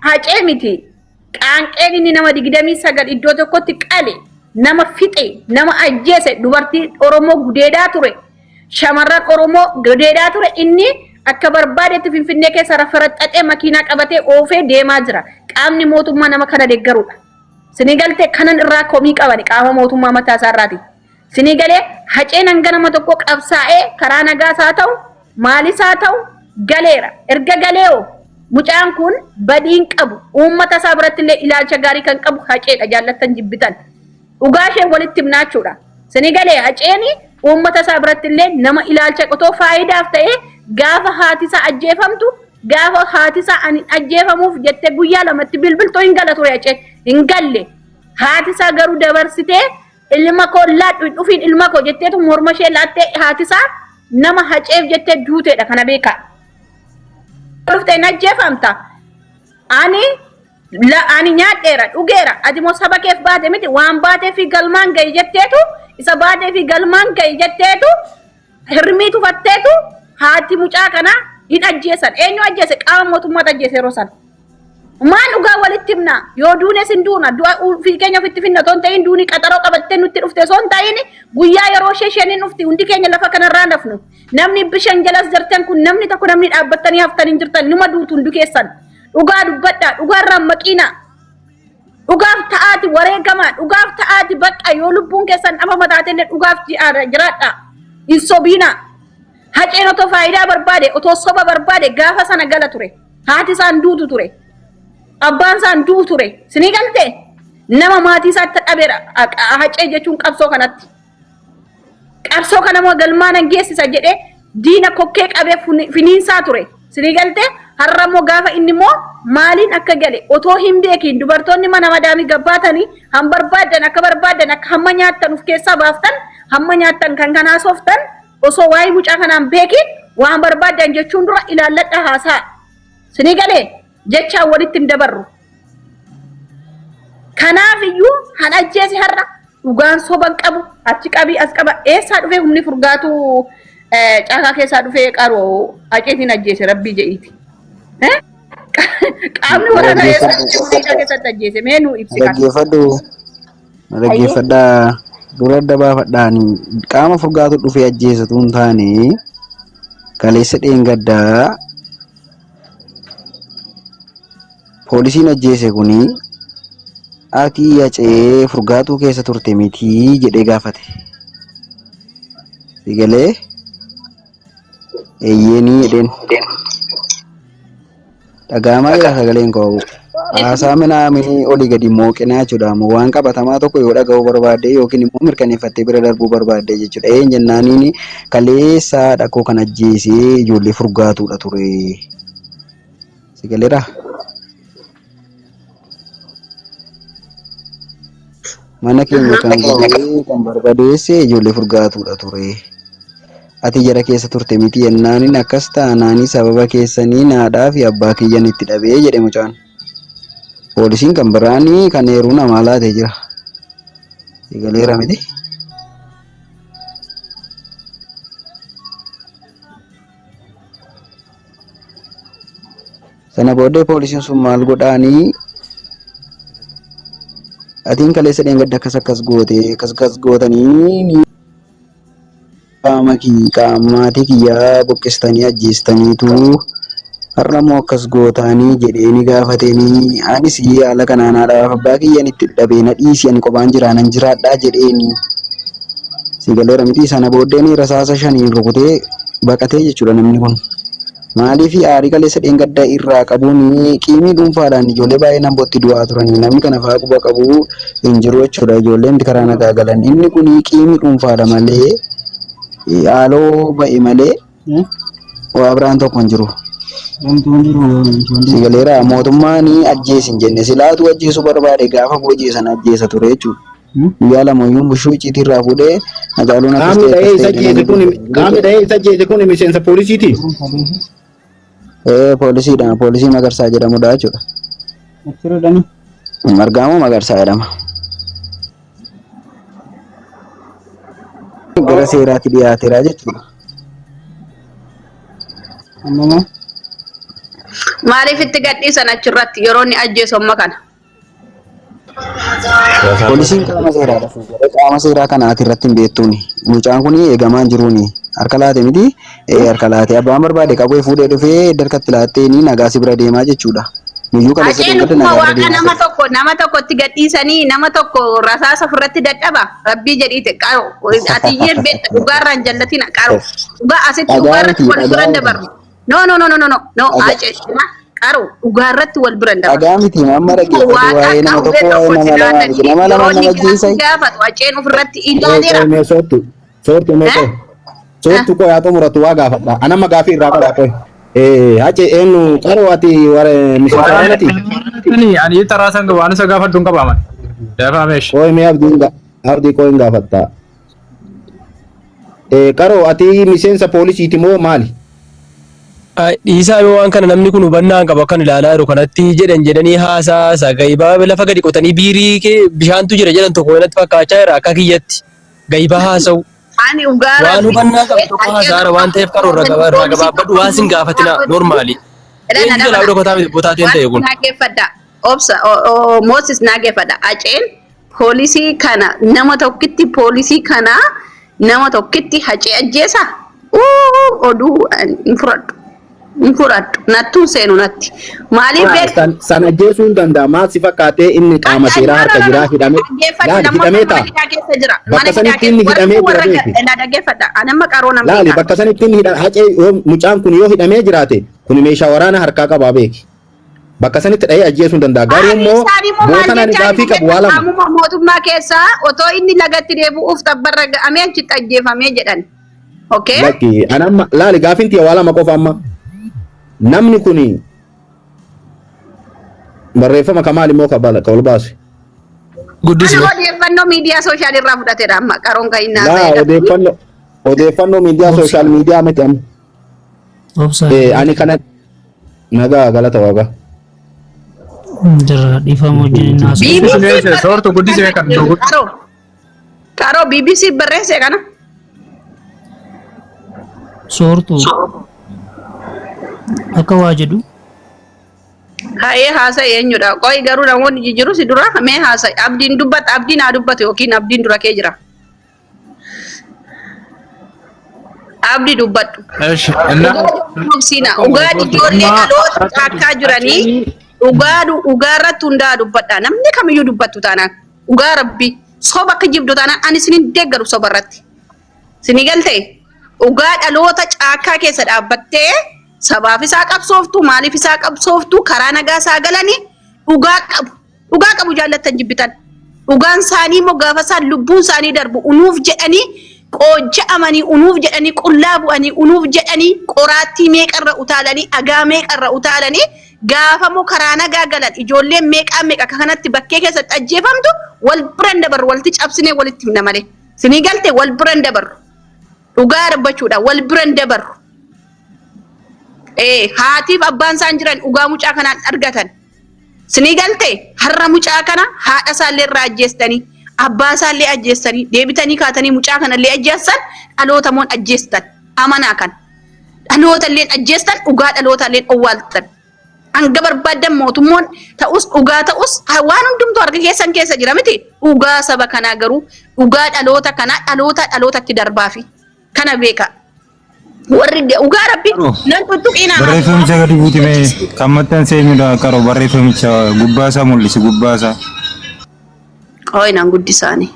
Hacee miti. Qaanqeen inni nama 29 iddoo tokkotti qale, nama fixe, nama ajjeese, dubartii Oromoo gudeedaa ture, shamarran Oromoo gudeedaa ture inni akka barbaadetti Finfinnee keessa rafaraxxaxee makiinaa qabatee oofee deemaa jira. Qaamni mootummaa nama kana deeggarudha. Sinii galtee kanan irraa komii qabani qaama mootummaa mataa isaa irraati. Sinii galee haceen hanga nama tokko qabsaa'ee karaa nagaas haa ta'u maalis haa ta'u galeera. Erga galee'oo mucaan kun badiin qabu uummata isaa biratti illee ilaalcha gaarii kan qabu haceedha jaallattan jibbitan. Dhugaa ishee walitti himnaa jechuudha. Sinii galee haceen uummata isaa biratti illee nama ilaalcha otoo faayidaaf ta'ee gaafa haati isaa ajjeefamtu gaafa haati isaa ani ajjeefamuuf jettee guyyaa lamatti bilbiltoo hin gala ture haceen hin galle. Haati isaa garuu dabarsitee Ilma koo laadhu hin dhufiin ilma koo jetteetu morma ishee laattee haati isaa nama haceef jettee duuteedha kana beekaa. Dhufte hin ajjeefamta. Ani la ani nyaadheera dhugeera ati immoo saba keef baate miti waan baatee fi galmaan ga'i jetteetu isa baatee fi galmaan ga'i jetteetu hirmii tufatteetu haati mucaa kanaa hin ajjeesan. Eenyu ajjeese? Qaama mootummaatu ajjeese yeroo sana. Maal dhugaa walitti himna? Yoo duunes hin duuna. Du'a ofii keenya ofitti finna otoo hin ta'in duuni qaxaroo qabattee nutti dhufte osoo hin ta'in guyyaa yeroo ishee isheen hin dhufti hundi keenya lafa kanarraa hin hafnu. Namni bishaan jalas jirtan kun namni tokko namni dhaabbattanii haftan hin jirtan numa duutu hundi keessan. Dhugaa dubbadhaa dhugaa irraa hin maqiinaa. Dhugaaf ta'aati wareegamaa dhugaaf ta'aati bakka yoo lubbuun keessan dhabama taatellee dhugaaf jiraadhaa. Hin sobiinaa. Haceen otoo faayidaa barbaade otoo soba barbaade gaafa sana gala ture. Haati isaan duutu ture. Abbaan isaan du'u ture. Sinii galtee? Nama maatii isaatti dhabeera hacee jechuun qabsoo kanatti. Qabsoo kana immoo galmaa nan geessisa jedhee diina kokkee qabee finiinsaa ture. Sinii galtee? Har'a immoo gaafa inni immoo maaliin akka gale otoo hin beekiin dubartoonni mana madaamii gabbaatanii han barbaaddan akka barbaaddan akka hamma nyaattan of keessaa baaftan hamma nyaattan kan kanaa sooftan Osoo waa'ee mucaa kanaan beekiin waan barbaaddan jechuun dura ilaalladha haasaa. Sinii galee jechaan walitti hin dabarru. Kanaaf iyyuu han ajjeese har'a dhugaan soban qabu achi qabii as qaba eessaa dhufee humni furgaatu caakaa keessaa dhufee qaroo aceetiin ajjeese rabbii jedhiiti. Qaamni waraanaa eessaa dhufee caakaa keessatti ajjeese mee nuu ibsi kana. Dhaggeeffadhu. Na dhaggeeffadhaa dura adda baafadhaani qaama furgaatu dhufee ajjeesatu hin taane kaleessa dheengaddaa poolisiin ajjeese kuni ati yacee furgaatuu keessa turte mitii jedhee gaafate. Si galee eeyyeenii jedheen. Dhaga'amaa jira sagaleen koo. Haasaa minaaminii olii gadi mooqinaa jechuudha. Ammoo waan qabatamaa tokko yoo dhaga'uu barbaadde yookiin immoo mirkaneeffattee bira darbuu barbaadde jechuudha. Een jennaaniin kaleessa haadha koo kan ajjeesee ijoollee furgaatuudha ture. Si galeeraa? Mana keenya kan gubee kan barbadeesse ijoollee furgaatuudha ture. Ati jara keessa turte miti jennaanin akkas taanaanii sababa keessaniin haadhaa fi abbaa kiyyan itti dhabee jedhe mucaan. Poolisiin kan biraan kan eeruu namaa laatee jira. Eegaleera miti. Sana booddee poolisiin sun maal godhaanii atiin kaleessa dheengadda akkas akkas goote akkas akkas gootanii ni qaama kiyya qaama maatii kiyyaa buqqistanii ajjeestaniitu har'a immoo akkas gootaanii jedhee ni gaafateenii anis haala kanaan haadhaaf abbaa kiyyan itti dhabee na dhiisi ani qophaan jiraa nan jiraadhaa jedheeni. Si galeera miti sana booddeen rasaasa shaniin rukutee baqatee jechuudha namni kun. Maaliif aarii kaleessa dheengadda irraa qabuun qiimii dhuunfaadhaan ijoollee baay'een ambootti du'aa turanii namni kana fa'aa quba qabu hin jiru jechuudha ijoolleen karaa nagaa galan inni kun qiimii dhuunfaadha malee haaloo ba'e malee waa biraan tokko hin jiru. Si galeera mootummaan ajjeesi hin jenne silaatu ajjeesuu barbaade gaafa boojii sana ajjeesa ture jechuudha. Guyyaa lama iyyuu bushuu icciitii irraa fuudhee Hacaaluun akkas Qaamni ta'e dha'ee akkas isa ta'e ajjeese jedhanii kun qaamni dha'ee isa ajjeese kun miseensa poolisiiti. Ee poolisiidha poolisii Magarsaa jedhamudha jechuudha. Margaamoo Magarsaa jedhama. Gara seeraatti dhiyaateera jechuudha. Maaliif itti gadhiisan achirratti yeroo inni ajjeesu amma kana? Poolisiin qaama seeraadha. Fuuldura qaama seeraa kana ati irratti hin beektuuni. Mucaan kun eegamaa hin jiruuni. Harka laate miti harka laate abbaan barbaade qawwee fuudhee dhufee darkatti laattee ni nagaa si bira deemaa jechuudha. Nuyyuu kaleessa Haceen dheengadda dhuguma nagaa bira waaqa deemaa nama ture. tokko nama tokkotti gadhiisanii nama tokko rasaasa ofirratti dadhaba rabbii jedhiite qaro atiyyeen beekta dhugaarraa hin jallatina qaro dhugaa asitti Dhagaa dhugaarratti miti wal dhagaa bira hin miti. dabarru. No no no no no no no Dhagaa Hacee qaro dhugaarratti wal bira hin dabarru. dhagaa miti amma dhaggeeffatu Waaqa waa'ee nama qawwee tokko waa'ee tokko nama lamaa miti jiraatanii nama yeroo lama inni nama gaaffii ajjeesai. gaafatu Haceen ofirratti Qoy ilaaleera. qoy mee soortu soortu mee Eh? qoy soortu qoy haa xumuratu waa gaafadha. Anamma gaafii irraa qaba qoy. Hace eenyu qaroo ati warra miseensa waraanaati? Ani ani taraa san waan isa gaafadhu hin qabaaman. Dafaa meesh. Qoy mee abdiin abdii qoy hin gaafatta. Qaroo ati miseensa poolisiiti moo maali? Dhiisaa yoo waan kana namni kun hubannaa hin qabu akkan ilaalaa jiru kanatti jedhan jedhanii haasaa isaa gaibaa lafa gadi qotanii biirii kee bishaantu jira jedhan tokko natti fakkaachaa jira akka kiyyatti gaibaa haasa'u. Ani dhugaa Waan rabbi hubannaa qabu tokko haasaara waan ta'eef qaroo irraa gaba- irraa gabaabbadhu waan sin gaafatina normaali. Edana Eenyu jalaa dhokataa miti botaateen ta'e kun. Nageeffadha. Obsa Moses nageeffadha. Aceen poolisii kana nama tokkitti poolisii kana nama tokkitti hacee ajjeesa. Uu oduu hin fudhadhu. Hin fudhadhu. Nattuun seenu natti. Maaliif beektu? San san ajjeesuu hin danda'a. Maal si fakkaatee inni qaama seeraa harka jiraa hidhame laali hidhamee Mana ta'a. hidhaa keessa jira. Bakka Mana hidhaa sanitti inni keessa. hidhamee Warri jira warra beeki. dhaggeeffadha. Ani amma qaroo nan Laali beeka. bakka sanitti inni hidha hacee yoo mucaan kun yoo hidhamee jiraate kun meeshaa waraana harkaa qabaa beeki. Bakka sanitti dhahee ajjeesuu hin danda'a. Garuu Haadhi immoo isaanii immoo maal bootan ani jechaa gaafii jiru qabu waa lama. qaamuma mootummaa keessaa otoo inni lagatti deebi'uuf tabbarra ga'amee achitti ajjeefamee jedhan. Okay? Lakki ani amma laali gaafiin tiyya waa lama qofa amma. Namni kuni barreeffama kamaal immoo ka bala ka ol baase. Guddisi Ana odeeffannoo miidiyaa sooshaal irraa fudhateedha amma qaroon kan inni Laa haasa'edha. odeeffannoo odeeffannoo miidiyaa sooshaal miidiyaa miti amma. Obsa Ani kana nagaa galata waaqa. jira dhiifama wajjin haasa'u. BBC Guddisi mee soortu guddisi mee kan barreesse qaroo. Qaroo BBC barreesse kana. Soortu akka waa jedhu Haa'ee haasa'e eenyudha? Qo'i garuu namoonni jijjiiru si dura mee haasa'e abdiin dubbata abdiin haa dubbatu yookiin abdiin dura kee jira. Abdi dubbadhu. Esh inna Obsiina dhugaa ijoollee dhaloota caakkaa jiranii dhugaa dhugaa irratti hundaa dubbadha. Namni kamiyyuu dubbattu taanaan dhugaa rabbi soba akka jibdu taanaan ani isinin deeggaru soba irratti. Sini galtee dhugaa dhaloota caakkaa keessa dhaabbattee sabaaf isaa qabsooftu maaliif isaa qabsooftu karaa nagaa isaa galanii dhugaa qabu. Dhugaa qabu jaallattan jibbitan. Dhugaan isaanii immoo gaafa isaan lubbuun isaanii darbu unuuf jedhanii qoojja'amanii unuuf jedhanii qullaa bu'anii unuuf jedhanii qoraattii meeqarra utaalanii dhagaa meeqarra utaalanii gaafa immoo karaa nagaa galan ijoolleen meeqaa meeqa akka kanatti bakkee keessatti ajjeefamtu wal bira hin dabarru walitti cabsinee walitti himna malee. Sinii galte wal bira hin dabarru. Dhugaa dubbachuudha wal bira hin dabarru. Haatiif abbaan isaan jiran dhugaa mucaa kanaan argatan. Sinii galte har'a mucaa kana haadha isaallee irraa ajjeestanii abbaa isaallee ajjeestanii deebitanii kaatanii mucaa kanallee ajjeessan dhaloota moon ajjeestan amanaa kan dhaloota illee ajjeestan dhugaa dhaloota illee owwaaltan. Hanga barbaaddan mootummoon ta'us dhugaa ta'us waan hundumtuu harka keessan keessa jira miti dhugaa saba kanaa garuu dhugaa dhaloota kanaa dhaloota dhalootatti darbaafi kana beeka. Warri dhugaa rabbi nan tuttuqinaa. Barreeffamicha gadi buuti mee kan maxxanse eenyudha qaroo barreeffamicha gubbaa isaa mul'isi gubbaa isaa. Qoy nan guddisaani.